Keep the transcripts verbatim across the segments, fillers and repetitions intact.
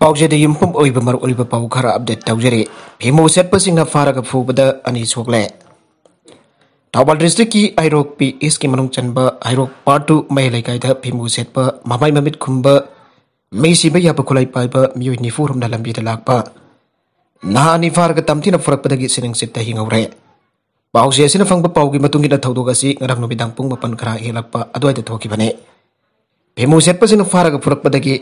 ꯄꯥꯎꯖꯦꯗ ꯌꯨꯝꯐꯝ ꯑꯣꯏꯕ ꯃꯔꯨ ꯑꯣꯏꯕ ꯄꯥꯎ ꯈꯔ ꯑꯞꯗꯦꯠ ꯇꯧꯖꯔꯤ꯫ ꯐꯤꯃꯨ ꯁꯦꯠꯄꯁꯤꯡꯅ ꯐꯥꯔꯒ ꯐꯨꯕꯗ ꯑꯅꯤ ꯁꯣꯛꯂꯦ꯫ ꯊꯧꯕꯥꯜ ꯗꯤꯁꯇ꯭ꯔꯤꯛꯀꯤ ꯍꯩꯔꯣꯛ ꯄꯤ ꯏꯁꯀꯤ ꯃꯅꯨꯡ ꯆꯟꯕ ꯍꯩꯔꯣꯛ ꯄꯥꯔꯠ ꯇꯨ ꯃꯌꯥꯏ ꯂꯩꯀꯥꯏꯗ ꯐꯤꯃꯨ ꯁꯦꯠꯄ, ꯃꯃꯥꯏ ꯃꯃꯤꯠ ꯈꯨꯝꯕ, ꯃꯤ ꯁꯤꯕ ꯌꯥꯕ ꯈꯨꯠꯂꯥꯏ ꯄꯥꯏꯕ ꯃꯤꯑꯣꯏ ꯅꯤꯐꯨ ꯍꯨꯝꯅ ꯂꯝꯕꯤꯗ ꯂꯥꯛꯄ ꯅꯍꯥ ꯑꯅꯤ ꯐꯥꯔꯒ ꯇꯝꯊꯤꯅ ꯐꯨꯔꯛꯄꯗꯒꯤ ꯁꯤꯅꯤꯡ ꯁꯤꯠꯇ ꯍꯤꯡꯍꯧꯔꯦ꯫ ꯄꯥꯎꯆꯦ ꯑꯁꯤꯅ ꯐꯪꯕ ꯄꯥꯎꯒꯤ ꯃꯇꯨꯡ ꯏꯟꯅ ꯊꯧꯗꯣꯛ ꯑꯁꯤ ꯉꯔꯥꯡ ꯅꯨꯃꯤꯗꯥꯡ ꯄꯨꯡ ꯃꯥꯄꯟ ꯈꯔ ꯍꯦꯜꯂꯛꯄ ꯑꯗꯨꯋꯥꯏꯗ ꯊꯣꯛꯈꯤꯕꯅꯤ꯫ ꯐꯤꯃꯨ ꯁꯦꯠꯄꯁꯤꯡꯅ ꯐꯥꯔꯒ ꯄꯨꯔꯛꯄꯗꯒꯤ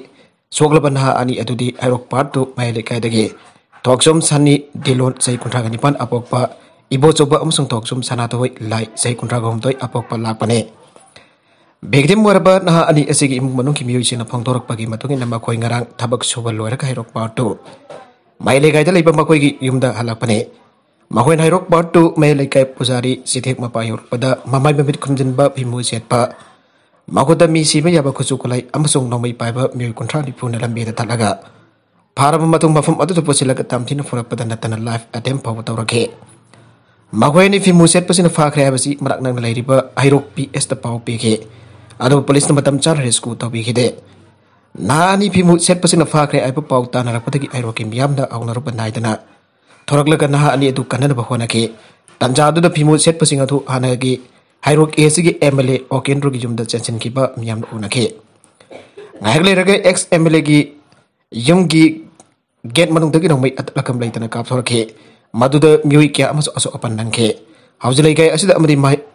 ꯁꯣꯛꯂꯕ ꯅꯍꯥ ꯑꯅꯤ ꯑꯗꯨꯗꯤ ꯍꯩꯔꯣꯛ ꯄꯥꯔꯠ ꯇꯨ ꯃꯌꯥꯏ ꯂꯩꯀꯥꯏꯗꯒꯤ ꯊꯣꯛꯆꯣꯝ ꯁꯅꯤ ꯗꯤꯂꯣꯟ ꯆꯍꯤ ꯀꯨꯟꯊ꯭ꯔꯥꯒ ꯅꯤꯄꯥꯟ ꯑꯄꯣꯛꯄ ꯏꯕꯣꯆꯧꯕ ꯑꯃꯁꯨꯡ ꯊꯣꯛꯆꯣꯝ ꯁꯅꯥꯊꯣꯏ ꯂꯥꯏ ꯆꯍꯤ ꯀꯨꯟꯊ꯭ꯔꯥꯒ ꯍꯨꯝꯗꯣꯏ ꯑꯄꯣꯛꯄ ꯂꯥꯛꯄꯅꯤ꯫ ꯚꯤꯛꯇꯤꯝ ꯑꯣꯏꯔꯕ ꯅꯍꯥ ꯑꯅꯤ ꯑꯁꯤꯒꯤ ꯏꯃꯨꯡ ꯃꯅꯨꯡꯒꯤ ꯃꯤꯑꯣꯏꯁꯤꯡꯅ ꯐꯣꯡꯗꯣꯔꯛꯄꯒꯤ ꯃꯇꯨꯡ ꯏꯟꯅ ꯃꯈꯣꯏ ꯉꯔꯥꯡ ꯊꯕꯛ ꯁꯨꯕ ꯂꯣꯏꯔꯒ ꯍꯩꯔꯣꯛ ꯄꯥꯔꯠ ꯇꯨ ꯃꯌꯥꯏ ꯂꯩꯀꯥꯏꯗ ꯂꯩꯕ ꯃꯈꯣꯏꯒꯤ ꯌꯨꯝꯗ ꯍꯜꯂꯛꯄꯅꯤ꯫ ꯃꯈꯣꯏꯅ ꯍꯩꯔꯣꯛ ꯄꯥꯔꯠ ꯇꯨ ꯃꯌꯥꯏ ꯂꯩꯀꯥꯏ ꯄꯨꯖꯥꯔꯤ ꯆꯤꯊꯦꯛ ꯃꯄꯥ ꯌꯧꯔꯛꯄꯗ ꯃꯃꯥꯏ ꯃꯃꯤꯠ ꯈꯨꯝꯖꯤꯟꯕ, ꯐꯤꯃꯨ ꯁꯦꯠꯄ, ꯃꯈꯨꯠꯇ ꯃꯤ ꯁꯤꯕ ꯌꯥꯕ ꯈꯨꯠꯁꯨ ꯈꯨꯠꯂꯥꯏ ꯑꯃꯁꯨꯡ ꯅꯣꯡꯃꯩ ꯄꯥꯏꯕ ꯃꯤꯑꯣꯏ ꯀꯨꯟꯊ꯭ꯔꯥ ꯅꯤꯐꯨꯅ ꯂꯝꯕꯤꯗ ꯊꯠꯂꯒ ꯐꯥꯔꯕ ꯃꯇꯨꯡ ꯃꯐꯝ ꯑꯗꯨꯗ ꯄꯨꯁꯤꯜꯂꯒ ꯇꯝꯊꯤꯅ ꯐꯨꯔꯛꯄꯗ ꯅꯠꯇꯅ ꯂꯥꯏꯐ ꯑꯦꯇꯦꯝ ꯐꯥꯎꯕ ꯇꯧꯔꯛꯈꯤ꯫ ꯃꯈꯣꯏ ꯑꯅꯤ ꯐꯤꯃꯨ ꯁꯦꯠꯄꯁꯤꯅ ꯐꯥꯈ꯭ꯔꯦ ꯍꯥꯏꯕꯁꯤ ꯃꯅꯥꯛ ꯅꯛꯅ ꯂꯩꯔꯤꯕ ꯍꯩꯔꯣꯛ ꯄꯤ ꯑꯦꯁꯇ ꯄꯥꯎ ꯄꯤꯈꯤ꯫ ꯑꯗꯨꯕꯨ ꯄꯨꯂꯤꯁꯅ ꯃꯇꯝ ꯆꯥꯅ ꯔꯦꯁꯀ꯭ꯌꯨ ꯇꯧꯕꯤꯈꯤꯗꯦ꯫ ꯅꯍꯥ ꯑꯅꯤ ꯐꯤꯃꯨ ꯁꯦꯠꯄꯁꯤꯅ ꯐꯥꯈ꯭ꯔꯦ ꯍꯥꯏꯕ ꯄꯥꯎ ꯇꯥꯅꯔꯛꯄꯗꯒꯤ ꯍꯩꯔꯣꯛꯀꯤ ꯃꯤꯌꯥꯝꯅ ꯍꯧꯅꯔꯨꯕ ꯅꯥꯏꯗꯅ ꯊꯣꯔꯛꯂꯒ ꯅꯍꯥ ꯑꯅꯤ ꯑꯗꯨ ꯀꯟꯅꯅꯕ ꯍꯣꯠꯅꯈꯤ꯫ ꯇꯥꯟꯖꯥ ꯑꯗꯨꯗ ꯐꯤꯃꯨ ꯁꯦꯠꯄꯁꯤꯡ ꯑꯗꯨ ꯍꯥꯟꯅꯒꯤ ꯍꯩꯔꯣꯛ ꯑꯦ ꯁꯤꯒꯤ ꯑꯦꯝ ꯑꯦꯜ ꯑꯦ ꯑꯣꯀꯦꯟꯗ꯭ꯔꯣꯒꯤ ꯌꯨꯝꯗ ꯆꯦꯟꯁꯤꯟꯈꯤꯕ ꯃꯤꯌꯥꯝꯅ ꯎꯅꯈꯤ꯫ ꯉꯥꯏꯍꯥꯛ ꯂꯩꯔꯒ ꯑꯦꯛꯁ ꯑꯦꯝ ꯑꯦꯜ ꯑꯦꯒꯤ ꯌꯨꯝꯒꯤ ꯒꯦꯠ ꯃꯅꯨꯡꯗꯒꯤ ꯅꯣꯡꯃꯩ ꯑꯇꯠ ꯑꯀꯝ ꯂꯩꯇꯅ ꯀꯥꯞꯊꯣꯔꯛꯈꯤ꯫ ꯃꯗꯨꯗ ꯃꯤꯑꯣꯏ ꯀꯌꯥ ꯑꯃꯁꯨ ꯑꯁꯣꯛ ꯑꯄꯟ ꯅꯪꯈꯤ꯫ ꯍꯧꯖꯤꯛ ꯂꯩꯀꯥꯏ ꯑꯁꯤꯗ ꯑꯃꯗꯤ ꯃꯍꯩ-,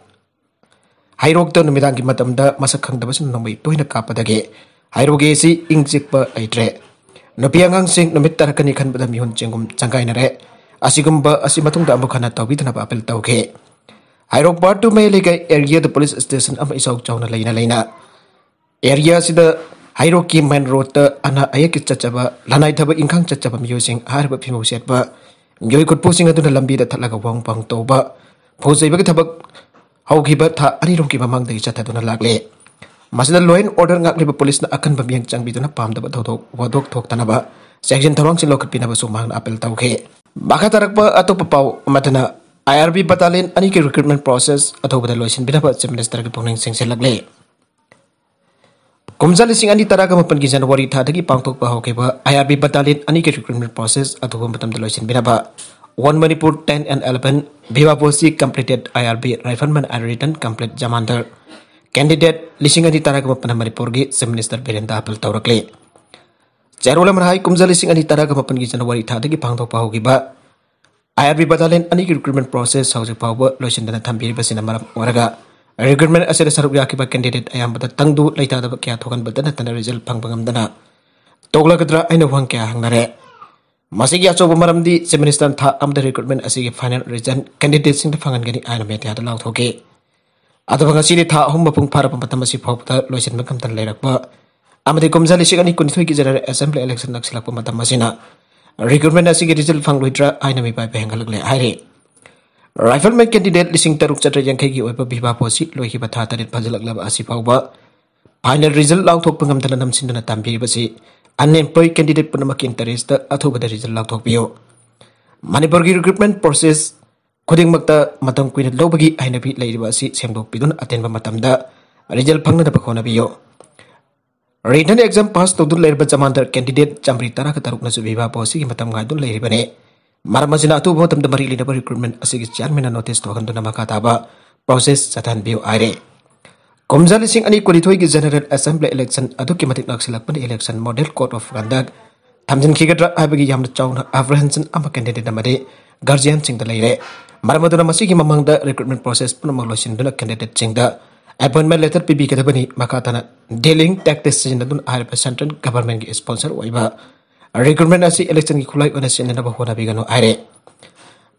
ꯍꯩꯔꯣꯛꯇ ꯅꯨꯃꯤꯗꯥꯡꯒꯤ ꯃꯇꯝꯗ ꯃꯁꯛ ꯈꯪꯗꯕꯁꯤꯡꯅ ꯅꯣꯡꯃꯩ ꯇꯣꯏꯅ ꯀꯥꯞꯄꯗꯒꯤ ꯍꯩꯔꯣꯛ ꯑꯦ ꯁꯤ ꯏꯪ ꯆꯤꯛꯄ ꯂꯩꯇ꯭ꯔꯦ꯫ ꯅꯨꯄꯤ ꯑꯉꯥꯡꯁꯤꯡ ꯅꯨꯃꯤꯠ ꯇꯥꯔꯛꯀꯅꯤ ꯈꯟꯕꯗ ꯃꯤꯍꯨꯟ ꯆꯦꯡꯒꯨꯝ ꯆꯪꯒꯥꯏꯅꯔꯦ꯫ ꯑꯁꯤꯒꯨꯝꯕ ꯑꯁꯤ ꯃꯇꯨꯡꯗ ꯑꯃꯨꯛ ꯍꯟꯅ ꯇꯧꯕꯤꯗꯅꯕ ꯑꯄꯤꯜ ꯇꯧꯈꯤ꯫ ꯍꯩꯔꯣꯛ ꯄꯥꯔꯠ ꯇꯨ ꯃꯌꯥꯏ ꯂꯩꯀꯥꯏ ꯑꯦꯔꯤꯌꯥꯗ ꯄꯨꯂꯤꯁ ꯁ꯭ꯇꯦꯁꯟ ꯑꯃ ꯏꯆꯥꯎ ꯆꯥꯎꯅ ꯂꯩꯅ ꯂꯩꯅ ꯑꯦꯔꯤꯌꯥ ꯑꯁꯤꯗ ꯍꯩꯔꯣꯛꯀꯤ ꯃꯦꯟ ꯔꯣꯗꯇ ꯑꯅꯥ ꯑꯌꯦꯛꯀꯤ ꯆꯠꯆꯕ, ꯂꯅꯥꯏ ꯊꯕꯛ ꯏꯪꯈꯥꯡ ꯆꯠꯆꯕ ꯃꯤꯑꯣꯏꯁꯤꯡ ꯍꯥꯏꯔꯤꯕ ꯐꯤꯃꯨ ꯁꯦꯠꯄ ꯃꯤꯑꯣꯏ ꯈꯨꯠꯄꯨꯁꯤꯡ ꯑꯗꯨꯅ ꯂꯝꯕꯤꯗ ꯊꯠꯂꯒ ꯋꯥꯍꯣꯡ ꯄꯥꯎꯍꯣꯡ ꯇꯧꯕ, ꯐꯨ ꯆꯩꯕꯒꯤ ꯊꯕꯛ ꯍꯧꯈꯤꯕ ꯊꯥ ꯑꯅꯤꯔꯣꯝꯒꯤ ꯃꯃꯥꯡꯗꯒꯤ ꯆꯠꯊꯗꯨꯅ ꯂꯥꯛꯂꯦ꯫ ꯃꯁꯤꯗ law and order ꯉꯥꯛꯂꯤꯕ ꯄꯨꯂꯤꯁꯅ ꯑꯀꯟꯕ ꯃꯤꯠꯌꯦꯡ ꯆꯪꯕꯤꯗꯨꯅ ꯄꯥꯝꯗꯕ ꯊꯧꯗꯣꯛ ꯋꯥꯊꯣꯛ ꯊꯣꯛꯇꯅꯕ ꯆꯦꯛꯁꯤꯟ ꯊꯧꯔꯥꯡꯁꯤꯡ ꯂꯧꯈꯠꯄꯤꯅꯕꯁꯨ ꯃꯍꯥꯛꯅ ꯑꯄꯤꯜ ꯇꯧꯈꯤ꯫ ꯃꯈꯥ ꯇꯥꯔꯛꯄ ꯑꯇꯣꯞꯄ ꯄꯥꯎ ꯑꯃꯗꯅ, ꯑꯥꯏ ꯑꯥꯔ ꯕꯤ battalion ꯑꯅꯤꯒꯤ recruitment process ꯑꯊꯨꯕꯗ ꯂꯣꯏꯁꯤꯟꯕꯤꯅꯕ Chief Minister ꯒꯤ ꯄꯨꯛꯅꯤꯡ ꯆꯤꯡꯁꯤꯜꯂꯛꯂꯤ꯫ ꯀꯨꯝꯖꯥ ꯂꯤꯁꯤꯡ ꯑꯅꯤ ꯇꯔꯥꯒ ꯃꯥꯄꯟꯒꯤ ꯖꯅꯋꯥꯔꯤ ꯊꯥꯗꯒꯤ ꯄꯥꯡꯊꯣꯛꯄ ꯍꯧꯈꯤꯕ I R B battalion ꯑꯅꯤꯒꯤ recruitment process ꯑꯊꯨꯕ ꯃꯇꯝꯗ ꯂꯣꯏꯁꯤꯟꯕꯤꯅꯕ One Manipur ten and eleven Viva Post completed I R B rifleman and written complete Jamandar candidate ꯂꯤꯁꯤꯡ ꯑꯅꯤ ꯇꯔꯥꯒ ꯃꯥꯄꯟ ꯃꯅꯤꯄꯨꯔꯒꯤ Chief Minister ꯕꯤꯔꯦꯟꯗ ꯑꯄꯤꯜ ꯇꯧꯔꯛꯂꯤ꯫ ꯆꯦꯔꯣꯜ ꯑꯃꯅ ꯍꯥꯏ, ꯀꯨꯝꯖꯥ ꯂꯤꯁꯤꯡ ꯑꯅꯤ ꯇꯔꯥꯒ ꯃꯥꯄꯟꯒꯤ ꯖꯅꯋꯥꯔꯤ ꯊꯥꯗꯒꯤ ꯄꯥꯡꯊꯣꯛꯄ ꯍꯧꯈꯤꯕ I R B battalion ꯑꯅꯤꯒꯤ recruitment process ꯍꯧꯖꯤꯛ ꯐꯥꯎꯕ ꯂꯣꯏꯁꯤꯟꯗꯅ ꯊꯝꯕꯤꯔꯤꯕꯁꯤꯅ ꯃꯔꯝ ꯑꯣꯏꯔꯒ recruitment ꯑꯁꯤꯗ ꯁꯔꯨꯛ ꯌꯥꯈꯤꯕ candidate ꯑꯌꯥꯝꯕꯗ ꯇꯪꯗꯨ ꯂꯩꯇꯥꯗꯕ ꯀꯌꯥ ꯊꯣꯛꯍꯟꯕꯇ ꯅꯠꯇꯅ result ꯐꯪꯕ ꯉꯝꯗꯅ ꯇꯣꯛꯂꯒꯗ꯭ꯔꯥ ꯍꯥꯏꯅ ꯋꯥꯍꯪ ꯀꯌꯥ ꯍꯪꯅꯔꯦ꯫ ꯃꯁꯤꯒꯤ ꯑꯆꯧꯕ ꯃꯔꯝꯗꯤ Chief Minister ꯊꯥ ꯑꯃꯗ recruitment ꯑꯁꯤꯒꯤ final result candidateꯁꯤꯡꯗ ꯐꯪꯍꯟꯒꯅꯤ ꯍꯥꯏꯅ mediaꯗ ꯂꯥꯎꯊꯣꯛꯈꯤ꯫ ꯑꯗꯨꯒ ꯉꯁꯤꯗꯤ ꯊꯥ ꯑꯍꯨꯝ ꯃꯄꯨꯡ ꯐꯥꯔꯕ ꯃꯇꯝ ꯑꯁꯤ ꯐꯥꯎꯕꯗ ꯂꯣꯏꯁꯤꯟꯕ ꯉꯝꯗꯅ ꯂꯩꯔꯛꯄ ꯑꯃꯗꯤ ꯀꯨꯝꯖꯥ ꯂꯤꯁꯤꯡ ꯑꯅꯤ ꯀꯨꯟꯅꯤꯊꯣꯏꯒꯤ general assembly election ꯅꯛꯁꯤꯜꯂꯛꯄ ꯃꯇꯝ ꯑꯁꯤꯅ recruitment ꯑꯁꯤꯒꯤ result ꯐꯪꯂꯣꯏꯗ꯭ꯔꯥ ꯍꯥꯏꯅ ꯃꯤꯄꯥꯏꯕ ꯍꯦꯟꯒꯠꯂꯛꯂꯦ ꯍꯥꯏꯔꯤ꯫ Rifleman candidate ꯂꯤꯁꯤꯡ ꯇꯔꯨꯛ ꯆꯥꯇ꯭ꯔꯦꯠ ꯌꯥꯡꯈꯩꯒꯤ ꯑꯣꯏꯕ Viva Postꯁꯤ ꯂꯣꯏꯈꯤꯕ ꯊꯥ ꯇꯔꯦꯠ ꯐꯥꯖꯤꯜꯂꯛꯂꯕ ꯑꯁꯤ ꯐꯥꯎꯕ final result ꯂꯥꯎꯊꯣꯛꯄ ꯉꯝꯗꯅ ꯅꯝꯁꯤꯟꯗꯨꯅ ꯊꯝꯕꯤꯔꯤꯕꯁꯤ unemployed candidate ꯄꯨꯝꯅꯃꯛꯀꯤ interestꯇ ꯑꯊꯨꯕꯗ result ꯂꯥꯎꯊꯣꯛꯄꯤꯌꯨ꯫ ꯃꯅꯤꯄꯨꯔꯒꯤ recruitment process ꯈꯨꯗꯤꯡꯃꯛꯇ ꯃꯇꯝ ꯀꯨꯏꯅ ꯂꯧꯕꯒꯤ ꯍꯩꯅꯕꯤ ꯂꯩꯔꯤꯕ ꯑꯁꯤ ꯁꯦꯝꯗꯣꯛꯄꯤꯗꯨꯅ ꯑꯇꯦꯟꯕ ꯃꯇꯝꯗ result ꯐꯪꯅꯅꯕ ꯍꯣꯠꯅꯕꯤꯌꯨ꯫ Written exam pass ꯇꯧꯗꯨꯅ ꯂꯩꯔꯕ Jamandar candidate ꯆꯥꯃꯔꯤ ꯇꯔꯥꯒ ꯇꯔꯨꯛꯅꯁꯨ Viva Postꯁꯤꯒꯤ ꯃꯇꯝ ꯉꯥꯏꯗꯨꯅ ꯂꯩꯔꯤꯕꯅꯤ꯫ ꯃꯔꯝ ꯑꯁꯤꯅ ꯑꯊꯨꯕ ꯃꯇꯝꯗ ꯃꯔꯤ ꯂꯩꯅꯕ recruitment ꯑꯁꯤꯒꯤ chairmanꯅ notice ꯊꯣꯛꯍꯟꯗꯨꯅ ꯃꯈꯥ ꯇꯥꯕ process ꯆꯠꯊꯍꯟꯕꯤꯌꯨ ꯍꯥꯏꯔꯦ꯫ ꯀꯨꯝꯖꯥ ꯂꯤꯁꯤꯡ ꯑꯅꯤ ꯀꯨꯟꯅꯤꯊꯣꯏꯒꯤ general assembly election ꯑꯗꯨꯛꯀꯤ ꯃꯇꯤꯛ ꯅꯛꯁꯤꯜꯂꯛꯄꯅ election model code of conduct ꯊꯝꯖꯤꯟꯈꯤꯒꯗ꯭ꯔꯥ ꯍꯥꯏꯕꯒꯤ ꯌꯥꯝꯅ ꯆꯥꯎꯅ apprehension ꯑꯃ candidate ꯑꯃꯗꯤ guardianꯁꯤꯡꯗ ꯂꯩꯔꯦ꯫ ꯃꯔꯝ ꯑꯗꯨꯅ ꯃꯁꯤꯒꯤ ꯃꯃꯥꯡꯗ recruitment process ꯄꯨꯝꯅꯃꯛ ꯂꯣꯏꯁꯤꯟꯗꯨꯅ candidateꯁꯤꯡꯗ appointment letter ꯄꯤꯕꯤꯒꯗꯕꯅꯤ꯫ ꯃꯈꯥ ꯇꯥꯅ delaying tactics ꯁꯤꯖꯤꯟꯅꯗꯨꯅ ꯍꯥꯏꯔꯤꯕ central governmentꯀꯤ sponsor ꯑꯣꯏꯕ recruitment ꯑꯁꯤ electionꯒꯤ ꯈꯨꯠꯂꯥꯏ ꯑꯣꯏꯅ ꯁꯤꯖꯤꯟꯅꯅꯕ ꯍꯣꯠꯅꯕꯤꯒꯅꯨ ꯍꯥꯏꯔꯦ꯫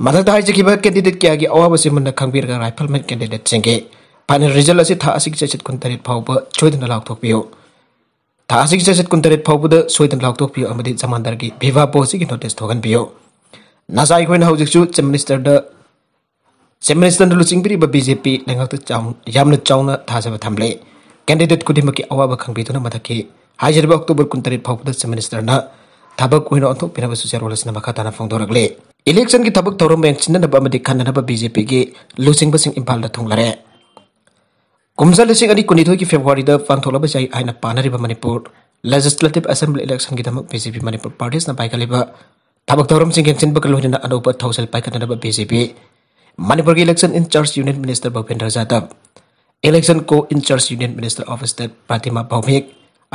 ꯃꯊꯛꯇ ꯍꯥꯏꯖꯈꯤꯕ candidate ꯀꯌꯥꯒꯤ ꯑꯋꯥꯕꯁꯤ ꯃꯨꯟꯅ ꯈꯪꯕꯤꯔꯒ rifleman candidateꯁꯤꯡꯒꯤ final result ꯑꯁꯤ ꯊꯥ ꯑꯁꯤꯒꯤ ꯆꯩꯆꯠ ꯀꯨꯟꯇꯔꯦꯠ ꯐꯥꯎꯕ ꯁꯣꯏꯗꯅ ꯂꯥꯎꯊꯣꯛꯄꯤꯌꯨ꯫ ꯊꯥ ꯑꯁꯤꯒꯤ ꯆꯩꯆꯠ ꯀꯨꯟꯇꯔꯦꯠ ꯐꯥꯎꯕꯗ ꯁꯣꯏꯗꯅ ꯂꯥꯎꯊꯣꯛꯄꯤꯌꯨ ꯑꯃꯗꯤ Jamandarꯒꯤ Viva Postꯁꯤꯒꯤ notice ꯊꯣꯛꯍꯟꯕꯤꯌꯨ꯫ ꯅꯁꯥ ꯑꯩꯈꯣꯏꯅ ꯍꯧꯖꯤꯛꯁꯨ Chief Ministerꯗ, Chief Ministerꯅ ꯂꯨꯆꯤꯡꯕꯤꯔꯤꯕ BJP ꯂꯩꯉꯥꯛꯇ ꯆꯥꯎ-, ꯌꯥꯝꯅ ꯆꯥꯎꯅ ꯊꯥꯖꯕ ꯊꯝꯂꯦ꯫ Candidate ꯈꯨꯗꯤꯡꯃꯛꯀꯤ ꯑꯋꯥꯕ ꯈꯪꯕꯤꯗꯨꯅ ꯃꯊꯛꯀꯤ ꯍꯥꯏꯖꯔꯤꯕ October ꯀꯨꯟꯇꯔꯦꯠ ꯐꯥꯎꯕꯗ Chief Ministerꯅ ꯊꯕꯛ ꯑꯣꯏꯅ ꯑꯣꯟꯊꯣꯛꯄꯤꯅꯕꯁꯨ ꯆꯦꯔꯣꯜ ꯑꯁꯤꯅ ꯃꯈꯥ ꯇꯥꯅ ꯐꯣꯡꯗꯣꯔꯛꯂꯤ꯫ Electionꯒꯤ ꯊꯕꯛ ꯊꯧꯔꯝ ꯌꯦꯡꯁꯤꯟꯅꯅꯕ ꯑꯃꯗꯤ ꯈꯟꯅꯅꯕ BJPꯒꯤ ꯂꯨꯆꯤꯡꯕꯁꯤꯡ ꯏꯝꯐꯥꯜꯗ ꯊꯨꯡꯂꯔꯦ꯫ ꯀꯨꯝꯖꯥ ꯂꯤꯁꯤꯡ ꯑꯅꯤ ꯀꯨꯟꯅꯤꯊꯣꯏꯒꯤ ꯐꯦꯕ꯭ꯔꯨꯋꯥꯔꯤꯗ ꯄꯥꯡꯊꯣꯛꯂꯕ ꯌꯥꯏ ꯍꯥꯏꯅ ꯄꯥꯅꯔꯤꯕ ꯃꯅꯤꯄꯨꯔ ꯂꯦꯖꯤꯁꯂꯦꯇꯤꯚ ꯑꯦꯁꯦꯝꯕ꯭ꯂꯤ ꯏꯂꯦꯛꯁꯟꯒꯤꯗꯃꯛ ꯕꯤ ꯖꯦ ꯄꯤ ꯃꯅꯤꯄꯨꯔ ꯄꯥꯔꯇꯤꯁꯅ ꯄꯥꯏꯈꯠꯂꯤꯕ ꯊꯕꯛ ꯊꯧꯔꯝꯁꯤꯡ ꯌꯦꯡꯁꯤꯟꯕꯒ ꯂꯣꯏꯅꯅ ꯑꯅꯧꯕ ꯊꯧꯁꯤꯜ ꯄꯥꯏꯈꯠꯅꯅꯕ ꯕꯤ ꯖꯦ ꯄꯤ ꯃꯅꯤꯄꯨꯔꯒꯤ election in charge union minister Bhupendra Yadav, election co in charge union minister of state Pratima Bhowmik,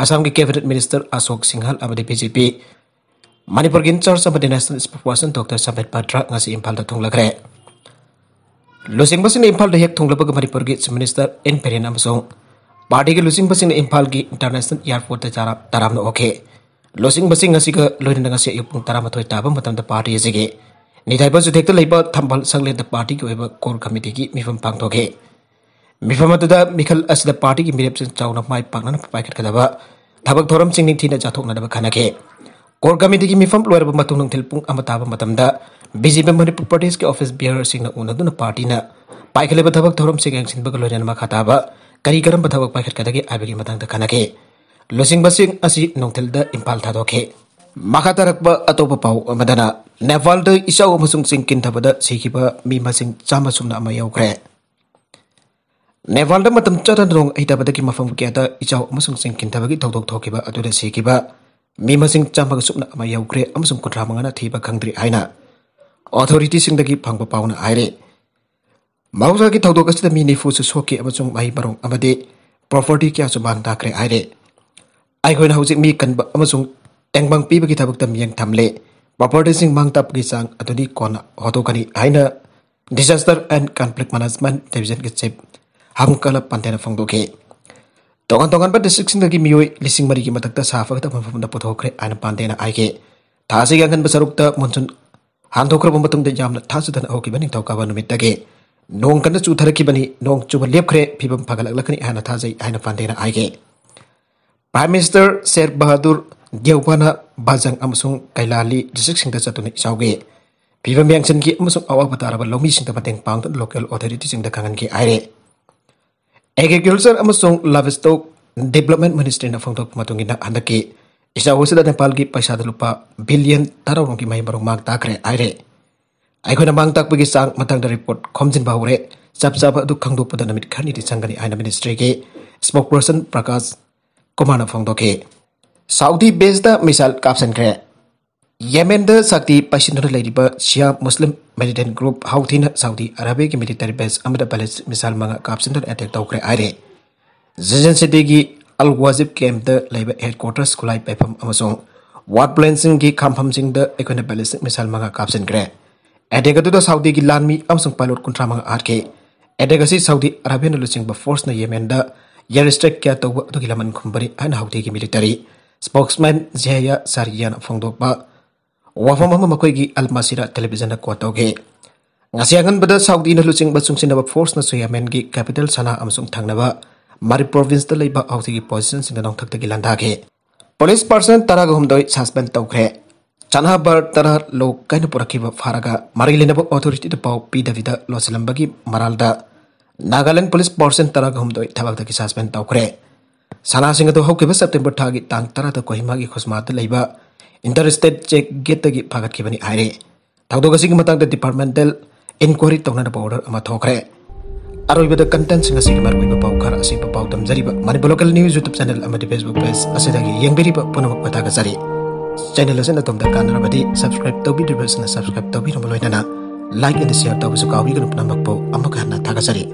ꯑꯁꯥꯝꯒꯤ ꯀꯦꯕꯤꯅꯦꯠ ꯃꯤꯅꯤꯁꯇꯔ ꯑꯁꯣꯛ ꯁꯤꯡꯍꯜ ꯑꯃꯗꯤ ꯕꯤ ꯖꯦ ꯄꯤ ꯃꯅꯤꯄꯨꯔꯒꯤ ꯏꯟ ꯆꯥꯔꯖ ꯑꯃꯗꯤ ꯅꯦꯁꯅꯦꯜ ꯁ꯭ꯄꯣꯛꯁꯄꯔꯁꯟ ꯗꯣꯛꯇꯔ ꯁꯝꯕꯤꯠ ꯄꯥꯇ꯭ꯔ ꯉꯁꯤ ꯏꯝꯐꯥꯜꯗ ꯊꯨꯡꯂꯈ꯭ꯔꯦ꯫ ꯂꯨꯆꯤꯡꯕꯁꯤꯡꯅ ꯏꯝꯐꯥꯜꯗ ꯍꯦꯛ ꯊꯨꯡꯂꯕꯒ ꯃꯅꯤꯄꯨꯔꯒꯤ ꯆꯤꯐ ꯃꯤꯅꯤꯁꯇꯔ ꯑꯦꯟ ꯕꯤꯔꯦꯟ ꯑꯃꯁꯨꯡ ꯄꯥꯔꯇꯤꯒꯤ ꯂꯨꯆꯤꯡꯕꯁꯤꯡꯅ ꯏꯝꯐꯥꯜꯒꯤ ꯏꯟꯇꯔꯅꯦꯁꯅꯦꯜ ꯑꯦꯌꯔꯄꯣꯔꯠꯇ ꯇꯔꯥ-, ꯇꯔꯥꯝꯅ ꯑꯣꯛꯈꯤ꯫ ꯂꯨꯆꯤꯡꯕꯁꯤꯡ ꯑꯁꯤꯒ ꯂꯣꯏꯅꯅ ꯉꯁꯤ ꯑꯌꯨꯛ ꯄꯨꯡ ꯇꯔꯥꯃꯥꯊꯣꯏ ꯇꯥꯕ ꯃꯇꯝꯗ ꯄꯥꯔꯇꯤ ꯑꯁꯤꯒꯤ ꯅꯤꯡꯊꯧꯖꯝ ꯊꯦꯛꯇ ꯂꯩꯕ ꯊꯝꯕꯥꯜ ꯁꯪꯂꯦꯟꯗ ꯄꯥꯔꯇꯤꯒꯤ ꯑꯣꯏꯕ ꯀꯣꯔ ꯀꯃꯤꯇꯤꯒꯤ ꯃꯤꯐꯝ ꯄꯥꯡꯊꯣꯛꯈꯤ꯫ ꯃꯤꯐꯝ ꯑꯗꯨꯗ ꯃꯤꯈꯜ ꯑꯁꯤꯗ ꯄꯥꯔꯇꯤꯒꯤ ꯃꯤꯔꯦꯞꯁꯤꯡ ꯆꯥꯎꯅ ꯃꯥꯏ ꯄꯥꯛꯅꯅ ꯄꯥꯏꯈꯠꯀꯗꯕ ꯊꯕꯛ ꯊꯧꯔꯝꯁꯤꯡ ꯅꯤꯡꯊꯤꯅ ꯆꯥꯊꯣꯛꯅꯅꯕ ꯈꯟꯅꯈꯤ꯫ ꯀꯣꯔ ꯀꯃꯤꯇꯤꯒꯤ ꯃꯤꯐꯝ ꯂꯣꯏꯔꯕ ꯃꯇꯨꯡ ꯅꯨꯡꯊꯤꯜ ꯄꯨꯡ ꯑꯃ ꯇꯥꯕ ꯃꯇꯝꯗ ꯕꯤ ꯖꯦ ꯄꯤ ꯃꯅꯤꯄꯨꯔ ꯄ꯭ꯔꯗꯦꯁꯀꯤ ꯑꯣꯐꯤꯁ ꯕꯤꯌꯔꯁꯤꯡꯅ ꯎꯅꯗꯨꯅ ꯄꯥꯔꯇꯤꯅ ꯄꯥꯏꯈꯠꯂꯤꯕ ꯊꯕꯛ ꯊꯧꯔꯝꯁꯤꯡ ꯌꯦꯡꯁꯤꯟꯕꯒ ꯂꯣꯏꯅꯅ ꯃꯈꯥ ꯇꯥꯕ ꯀꯔꯤ ꯀꯔꯝꯕ ꯊꯕꯛ ꯄꯥꯏꯈꯠꯀꯗꯒꯦ ꯍꯥꯏꯕꯒꯤ ꯃꯇꯥꯡꯗ ꯈꯟꯅꯈꯤ꯫ ꯂꯨꯆꯤꯡꯕꯁꯤꯡ ꯑꯁꯤ ꯅꯨꯡꯊꯤꯜꯗ ꯏꯝꯐꯥꯜ ꯊꯥꯗꯣꯛꯈꯤ꯫ ꯃꯈꯥ ꯇꯥꯔꯛꯄ ꯑꯇꯣꯞꯄ ꯄꯥꯎ ꯑꯃꯗꯅ, ꯅꯦꯄꯥꯜꯗ ꯏꯆꯥꯎ ꯑꯃꯁꯨꯡ ꯆꯤꯡ ꯀꯤꯟꯊꯕꯗ ꯁꯤꯈꯤꯕ ꯃꯤ ꯃꯁꯤꯡ ꯆꯥꯝꯃ ꯁꯨꯞꯅ ꯑꯃ ꯌꯧꯈ꯭ꯔꯦ꯫ ꯅꯦꯄꯥꯜꯗ ꯃꯇꯝ ꯆꯥꯗꯅ ꯅꯣꯡ ꯍꯩꯊꯕꯗꯒꯤ ꯃꯐꯝ ꯀꯌꯥꯗ ꯏꯆꯥꯎ ꯑꯃꯁꯨꯡ ꯆꯤꯡ ꯀꯤꯟꯊꯕꯒꯤ ꯊꯧꯗꯣꯛ ꯊꯣꯛꯈꯤꯕ ꯑꯗꯨꯗ ꯁꯤꯈꯤꯕ ꯃꯤ ꯃꯁꯤꯡ ꯆꯥꯝꯃꯒ ꯁꯨꯞꯅ ꯑꯃ ꯌꯧꯈ꯭ꯔꯦ ꯑꯃꯁꯨꯡ ꯀꯨꯟꯊ꯭ꯔꯥ ꯃꯉꯥꯅ ꯊꯤꯕ ꯈꯪꯗ꯭ꯔꯤ ꯍꯥꯏꯅ ꯑꯣꯊꯣꯔꯤꯇꯤꯁꯤꯡꯗꯒꯤ ꯐꯪꯕ ꯄꯥꯎꯅ ꯍꯥꯏꯔꯤ꯫ ꯃꯍꯧꯁꯥꯒꯤ ꯊꯧꯗꯣꯛ ꯑꯁꯤꯗ ꯃꯤ ꯅꯤꯐꯨꯁꯨ ꯁꯣꯛꯈꯤ ꯑꯃꯁꯨꯡ ꯃꯍꯩ ꯃꯔꯣꯡ ꯑꯃꯗꯤ ꯄ꯭ꯔꯣꯄꯔꯇꯤ ꯀꯌꯥꯁꯨ ꯃꯥꯡ ꯇꯥꯛꯈ꯭ꯔꯦ ꯍꯥꯏꯔꯤ꯫ ꯑꯩꯈꯣꯏꯅ ꯍꯧꯖꯤꯛ ꯃꯤ ꯀꯟꯕ ꯑꯃꯁꯨꯡ ꯇꯦꯡꯕꯥꯡ ꯄꯤꯕꯒꯤ ꯊꯕꯛꯇ ꯃꯤꯠꯌꯦꯡ ꯊꯝꯂꯤ꯫ ꯄ꯭ꯔꯣꯄꯔꯇꯤꯁꯤꯡ ꯃꯥꯡ ꯇꯥꯛꯄꯒꯤ ꯆꯥꯡ ꯑꯗꯨꯗꯤ ꯀꯣꯟꯅ ꯍꯣꯠꯇꯣꯛꯀꯅꯤ ꯍꯥꯏꯅ Disaster and Conflict Management Division ꯒꯤ ꯆꯤꯐ ꯍꯝꯀꯂ ꯄꯥꯟꯗꯦꯅ ꯐꯣꯡꯗꯣꯛꯈꯤ꯫ ꯇꯣꯉꯥꯟ ꯇꯣꯉꯥꯟꯕ ꯗꯤꯁꯇ꯭ꯔꯤꯛꯁꯤꯡꯗꯒꯤ ꯃꯤꯑꯣꯏ ꯂꯤꯁꯤꯡ ꯃꯔꯤꯒꯤ ꯃꯊꯛꯇ ꯁꯥ ꯐꯒꯠꯇꯕ ꯃꯐꯝꯗ ꯄꯨꯊꯣꯛꯈ꯭ꯔꯦ ꯍꯥꯏꯅ ꯄꯥꯟꯗꯦꯅ ꯍꯥꯏꯈꯤ꯫ ꯊꯥ ꯑꯁꯤꯒꯤ ꯑꯉꯟꯕ ꯁꯔꯨꯛꯇ ꯃꯣꯟꯁꯨꯟ ꯍꯥꯡꯗꯣꯛꯈ꯭ꯔꯕ ꯃꯇꯨꯡꯗ ꯌꯥꯝꯅ ꯊꯥꯖꯗꯅ ꯍꯧꯈꯤꯕ ꯅꯤꯡꯊꯧꯀꯥꯕ ꯅꯨꯃꯤꯠꯇꯒꯤ ꯅꯣꯡ ꯀꯟꯅ ꯆꯨꯊꯔꯛꯈꯤꯕꯅꯤ꯫ ꯅꯣꯡ ꯆꯨꯕ ꯂꯦꯞꯈ꯭ꯔꯦ, ꯐꯤꯕꯝ ꯐꯒꯠꯂꯛꯂꯛꯀꯅꯤ ꯍꯥꯏꯅ ꯊꯥꯖꯩ ꯍꯥꯏꯅ ꯄꯥꯟꯗꯦꯅ ꯍꯥꯏꯈꯤ꯫ ꯄ꯭ꯔꯥꯏꯝ ꯃꯤꯅꯤꯁꯇꯔ ꯁꯦꯔ ꯕꯍꯥꯗꯨꯔ ꯗꯦꯎꯕꯥꯅ ꯕꯥꯖꯪ ꯑꯃꯁꯨꯡ ꯀꯩꯂꯥꯂꯤ ꯗꯤꯁꯇ꯭ꯔꯤꯛꯁꯤꯡꯗ ꯆꯠꯇꯨꯅ ꯏꯆꯥꯎꯒꯤ ꯐꯤꯕꯝ ꯌꯦꯡꯁꯤꯟꯈꯤ ꯑꯃꯁꯨꯡ ꯑꯋꯥꯕ ꯇꯥꯔꯕ ꯂꯧꯃꯤꯁꯤꯡꯗ ꯃꯇꯦꯡ ꯄꯥꯡꯗꯨꯅ ꯂꯣꯀꯦꯜ ꯑꯣꯊꯣꯔꯤꯇꯤꯁꯤꯡꯗ ꯈꯪꯍꯟꯈꯤ ꯍꯥꯏꯔꯦ꯫ ꯑꯦꯒ꯭ꯔꯤꯀꯜꯆꯔ ꯑꯃꯁꯨꯡ ꯂꯥꯏꯚꯁ꯭ꯇꯣꯛ ꯗꯤꯕ꯭ꯂꯞꯃꯦꯟꯠ ꯃꯤꯅꯤꯁꯇ꯭ꯔꯤꯅ ꯐꯣꯡꯗꯣꯛꯄ ꯃꯇꯨꯡ ꯏꯟꯅ ꯍꯟꯗꯛꯀꯤ ꯏꯆꯥꯎ ꯑꯁꯤꯗ ꯅꯦꯄꯥꯜꯒꯤ ꯄꯩꯁꯥꯗ ꯂꯨꯄꯥ ꯕꯤꯂꯤꯌꯟ ꯇꯔꯥꯔꯣꯝꯒꯤ ꯃꯍꯩ ꯃꯔꯣꯡ ꯃꯥꯡ ꯇꯥꯛꯈ꯭ꯔꯦ ꯍꯥꯏꯔꯦ꯫ ꯑꯩꯈꯣꯏꯅ ꯃꯥꯡ ꯇꯥꯛꯄꯒꯤ ꯆꯥꯡ ꯃꯇꯥꯡꯗ ꯔꯤꯄꯣꯔꯠ ꯈꯣꯝꯖꯤꯟꯕ ꯍꯧꯔꯦ꯫ ꯆꯞ ꯆꯥꯕ ꯑꯗꯨ ꯈꯪꯗꯣꯛꯄꯗ ꯅꯨꯃꯤꯠ ꯈꯔꯅꯤꯗꯤ ꯆꯪꯒꯅꯤ ꯍꯥꯏꯅ ꯃꯤꯅꯤꯁꯇ꯭ꯔꯤꯒꯤ ꯁ꯭ꯄꯣꯛꯄꯔꯁꯟ ꯄ꯭ꯔꯀꯥꯁ ꯀꯨꯃꯥꯔꯅ ꯐꯣꯡꯗꯣꯛꯈꯤ꯫ ꯁꯥꯎꯗꯤ ꯕꯦꯁꯇ ꯃꯤꯁꯥꯏꯜ ꯀꯥꯞꯁꯤꯟꯈ꯭ꯔꯦ꯫ ꯌꯦꯃꯦꯟꯗ ꯁꯛꯇꯤ ꯄꯥꯏꯁꯤꯟꯗꯨꯅ ꯂꯩꯔꯤꯕ ꯁꯤꯌꯥ ꯃꯨꯁꯂꯤꯝ ꯃꯤꯂꯤꯇꯦꯟ ꯒ꯭ꯔꯨꯞ ꯍꯧꯊꯤꯅ ꯁꯥꯎꯗꯤ ꯑꯔꯥꯕꯤꯌꯥꯒꯤ ꯃꯤꯂꯤꯇꯔꯤ ꯕꯦꯁ ꯑꯃꯗ ꯕꯦꯂꯤꯁꯇꯤꯛ ꯃꯤꯁꯥꯏꯜ ꯃꯉꯥ ꯀꯥꯞꯁꯤꯟꯗꯨꯅ ꯑꯦꯇꯦꯛ ꯇꯧꯈ꯭ꯔꯦ ꯍꯥꯏꯔꯦ꯫ ꯖꯤꯖꯟ ꯁꯤꯇꯤꯒꯤ ꯑꯜ ꯋꯥꯖꯤꯕ ꯀꯦꯝꯞꯇ ꯂꯩꯕ ꯍꯦꯗꯀ꯭ꯋꯥꯇꯔꯁ, ꯈꯨꯠꯂꯥꯏ ꯄꯩꯐꯝ ꯑꯃꯁꯨꯡ ꯋꯥꯔ ꯄ꯭ꯂꯦꯟꯁꯤꯡꯒꯤ ꯈꯥꯝꯐꯝꯁꯤꯡꯗ ꯑꯩꯈꯣꯏꯅ ꯕꯦꯂꯤꯁꯇꯤꯛ ꯃꯤꯁꯥꯏꯜ ꯃꯉꯥ ꯀꯥꯞꯁꯤꯟꯈ꯭ꯔꯦ꯫ ꯑꯦꯇꯦꯛ ꯑꯗꯨꯗ ꯁꯥꯎꯗꯤꯒꯤ ꯂꯥꯟꯃꯤ ꯑꯃꯁꯨꯡ ꯄꯥꯏꯂꯣꯠ ꯀꯨꯟꯊ꯭ꯔꯥ ꯃꯉꯥ ꯍꯥꯠꯈꯤ꯫ ꯑꯦꯇꯦꯛ ꯑꯁꯤ ꯁꯥꯎꯗꯤ ꯑꯔꯥꯕꯤꯌꯥꯅ ꯂꯨꯆꯤꯡꯕ ꯐꯣꯔꯁꯅ ꯌꯦꯃꯦꯟꯗ ꯑꯦꯌꯔ ꯁ꯭ꯇ꯭ꯔꯥꯏꯛ ꯀꯌꯥ ꯇꯧꯕ ꯑꯗꯨꯒꯤ ꯂꯃꯟ ꯈꯨꯝꯕꯅꯤ ꯍꯥꯏꯅ ꯍꯧꯊꯤꯒꯤ ꯃꯤꯂꯤꯇꯔꯤ ꯁ꯭ꯄꯣꯛꯁꯃꯦꯟ ꯖꯦꯍꯌꯥ ꯁꯥꯔꯤꯌꯥꯅ ꯐꯣꯡꯗꯣꯛꯄ ꯋꯥꯐꯝ ꯑꯃ ꯃꯈꯣꯏꯒꯤ ꯑꯜ ꯃꯁꯤꯔꯥ ꯇꯦꯂꯤꯚꯤꯖꯟꯗ ꯀꯣꯠ ꯇꯧꯈꯤ꯫ ꯉꯁꯤ ꯑꯉꯟꯕꯗ ꯁꯥꯎꯗꯤꯅ ꯂꯨꯆꯤꯡꯕ ꯆꯨꯡꯁꯤꯟꯅꯕ ꯐꯣꯔꯁꯅꯁꯨ ꯌꯦꯃꯦꯟꯒꯤ ꯀꯦꯄꯤꯇꯦꯜ ꯁꯅꯥ ꯑꯃꯁꯨꯡ ꯊꯪꯅꯕ ꯃꯥꯔꯤꯕ ꯄ꯭ꯔꯣꯚꯤꯟꯁꯇ ꯂꯩꯕ ꯍꯧꯊꯤꯒꯤ ꯄꯣꯖꯤꯁꯟꯁꯤꯡꯗ ꯅꯣꯡꯊꯛꯇꯒꯤ ꯂꯥꯟꯗꯥꯈꯤ꯫ ꯄꯨꯂꯤꯁ ꯄꯥꯔꯁꯟ ꯇꯔꯥꯒ ꯍꯨꯝꯗꯣꯏ ꯁꯁꯄꯦꯟ ꯇꯧꯈ꯭ꯔꯦ꯫ ꯆꯅꯥꯕꯔ ꯇꯔꯥ ꯂꯣꯛ ꯀꯥꯏꯅ ꯄꯨꯔꯛꯈꯤꯕ ꯐꯥꯔꯒ ꯃꯔꯤ ꯂꯩꯅꯕ ꯑꯣꯊꯣꯔꯤꯇꯤꯗ ꯄꯥꯎ ꯄꯤꯗꯕꯤꯗ ꯂꯣꯠꯁꯤꯜꯂꯝꯕꯒꯤ ꯃꯔꯥꯜꯗ ꯅꯥꯒꯥꯂꯦꯟ ꯄꯨꯂꯤꯁ ꯄꯥꯔꯁꯟ ꯇꯔꯥꯒ ꯍꯨꯝꯗꯣꯏ ꯊꯕꯛꯇꯒꯤ ꯁꯁꯄꯦꯟ ꯇꯧꯈ꯭ꯔꯦ꯫ ꯁꯅꯥꯁꯤꯡ ꯑꯗꯨ ꯍꯧꯈꯤꯕ ꯁꯦꯞꯇꯦꯝꯕꯔ ꯊꯥꯒꯤ ꯇꯥꯡ ꯇꯔꯥꯗ ꯀꯣꯍꯤꯃꯥꯒꯤ ꯈꯨꯁꯃꯥꯗ ꯂꯩꯕ ꯏꯟꯇꯔ ꯁ꯭ꯇꯦꯠ ꯆꯦꯛ ꯒꯦꯠꯇꯒꯤ ꯐꯥꯒꯠꯈꯤꯕꯅꯤ ꯍꯥꯏꯔꯦ꯫ ꯊꯧꯗꯣꯛ ꯑꯁꯤꯒꯤ ꯃꯇꯥꯡꯗ ꯗꯤꯄꯥꯔꯠꯃꯦꯟꯇꯦꯜ ꯏꯟꯀ꯭ꯋꯥꯏꯔꯤ ꯇꯧꯅꯅꯕ ꯑꯣꯔꯗꯔ ꯑꯃ ꯊꯣꯛꯈ꯭ꯔꯦ꯫ ꯑꯔꯣꯏꯕꯗ ꯀꯟꯇꯦꯟꯁꯤꯡ ꯑꯁꯤꯒꯤ ꯃꯔꯨꯑꯣꯏꯕ ꯄꯥꯎ ꯈꯔ ꯑꯁꯤ ꯄꯥꯎꯗꯝꯖꯔꯤꯕ Manipur local news YouTube channel ꯑꯃꯗꯤ ꯐꯦꯁꯕꯨꯛ ꯄꯦꯖ ꯑꯁꯤꯗꯒꯤ ꯌꯦꯡꯕꯤꯔꯤꯕ ꯄꯨꯝꯅꯃꯛꯄꯨ ꯊꯥꯒꯠꯆꯔꯤ꯫ ꯆꯦꯅꯦꯜ ꯑꯁꯤꯅ ꯑꯗꯣꯝꯗ ꯀꯥꯟꯅꯔꯕꯗꯤ ꯁꯕꯁꯀ꯭ꯔꯥꯏꯕ ꯇꯧꯕꯤꯗ꯭ꯔꯤꯕꯁꯤꯡꯅ ꯁꯕꯁꯀ꯭ꯔꯥꯏꯕ ꯇꯧꯕꯤꯔꯕ ꯂꯣꯏꯅꯅ ꯂꯥꯏꯛ ꯑꯃꯗꯤ ꯁꯤꯌꯔ ꯇꯧꯕꯁꯨ ꯀꯥꯎꯕꯤꯒꯅꯨ꯫ ꯄꯨꯝꯅꯃꯛꯄꯨ ꯑꯃꯨꯛ ꯍꯟꯅ ꯊꯥꯒꯠꯆꯔꯤ꯫